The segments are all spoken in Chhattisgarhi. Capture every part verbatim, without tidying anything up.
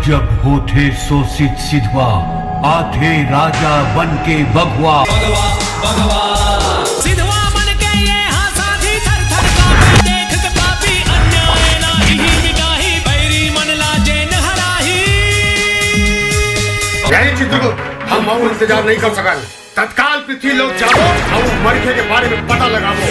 जब होथे शोषित सिधवा, आथे राजा बन के बघवा। बघवा, बघवा। सिधवा मन के ये हाँ साथी, थर थर कांपे देख के पापी, अन्याय ना इही मिटाही, बैरी मन ला जेन हराही। नहीं चित्रगुप्त, हम अउ इंतजार नहीं कर सकन। तत्काल पृथ्वी लोक जाबो अउ मनखे के बारे में पता लगाबो।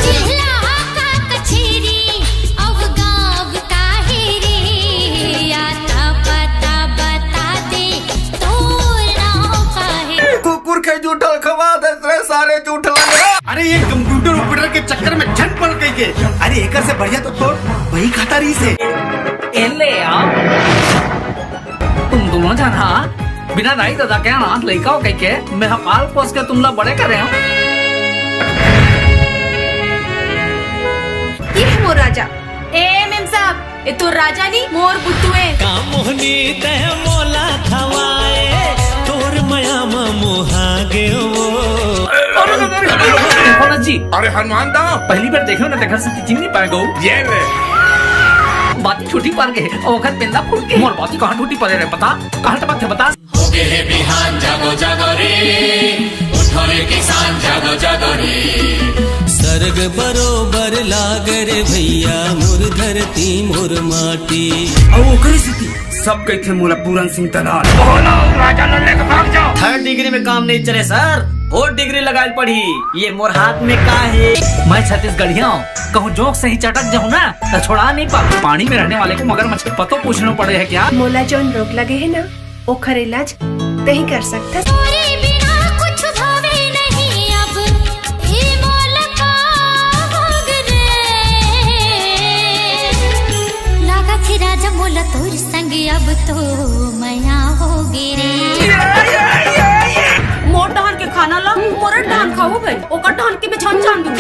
चिल्ला का कचेरी, अब गाँव काहे रे? आता पता बता दे, तोर नाव काहे? कुकुर के जूठल खवा देत रे सारे जूठल। अरे, ये कंप्यूटर ऑपरेटर के चक्कर में झन पड़ गई के। अरे, एकर से बढ़िया तो तोर वही खाता रही से। ए ले आ। तुम दोनों झन हा बिना दाई ददा के अनाथ लइका हो कहिके मैं हा पाल पोस के तुमला बड़े करे हूँ। ये है मोर राजा। ए मेम साहब, ए तोर राजा नी, मोर बुद्धू ए। का मोहनी तह मोला खवाए, तोर मया म मोहा गे वो। अरे, अरे, अरे, अरे, अरे, जी। अरे हनुमान दा। पहली बार देखे हो ना, तेखर से चिन्ह नहीं पाए गो। ये ले। बाती छोटी पार के, ओखर पेंदा फूट के। मोर बाती कहाँ टूटी पड़े रे, बता? कहाँ टपक थे, बता? हो गे हे बिहान, जागो, जागो रे, उठो रे किसान, जागो, जागो रे। सरग बरोबर लाग रे भैया, मोर धरती, मोर माटी। अउ ओकरे सेती सब कहिथे मोला पूरन सिंह दलाल। बोलो, राजा लल्ले के भाग जाओ। थर्ड डिग्री में काम नहीं चले सर, फोर्थ डिग्री लगाए पड़ी। ये मोर हाथ में का है? मैं छत्तीसगढ़िया हूँ, कहूँ जोंक से ही चटक जाऊँ ना, तो छोड़ा नहीं पा। पानी में रहने वाले को मगरमच्छ के पतो पूछना पड़े है क्या? मोला जौन रोग लगे है ना, ओखर इलाज तही कर सकथस। तोरे बिना कुछ भावे नहीं अब, हे मोला का होगे रे। लागत हे राजा मोला तोर संग अब तो मया होगे रे। मोर डहन के खाना ला मोर डहन खाहू भाई, ओकर डहन के में छन छान दूँ।